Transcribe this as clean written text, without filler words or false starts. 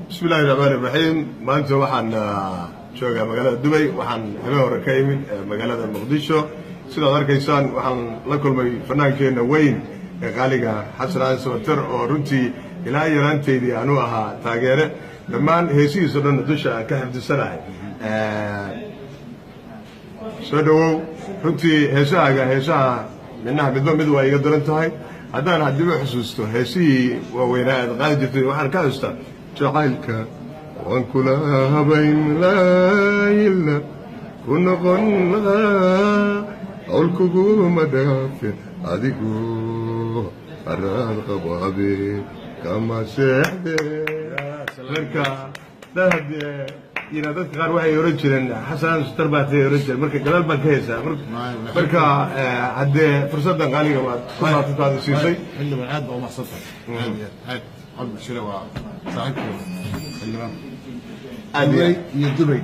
Bismi illahi raxmaan iraxiim. Maanta waxaan joogaa magaalada Dubay. Waxaan habeen hore ka imid magaalada Muqdisho. Sidaad arkaysaan, waxaan la kulmay fanaankeenna weyn ee qaaliga Xasan Aadan Samater, oo runtii ilaa yaraanteydii aanu ahaa taageere, dhammaan heesihiisao dhanna dusha aan ka xifdisanahay. Soo dhowow. Runtii heesahaaga, heesaha minaha midba mid waa iga daran tahay. Haddaan haddiba xusuusto heesihii waaweynaa aad qaadi jirtay, waxaan ka xusuustaa jacaylka waan kula habayn laayila ku noqon lahaa, hawl kuguma dhaafin, adigu haraad qabaabe kama seexde. Marka dad ina dadka qaar waxay oran jireen Xasan Samatar baa tay oran jireen, marka gadaal baan ka heesaa. Marka haddee fursaddan qaaliga waad ku maatataada siisay. Xildhibaan, aad baa umahadsantahay, aad iyo aad. Cabdi Shire waa saaxiibkay xildhibaan. Aad iyo Dubay iyo Dubay.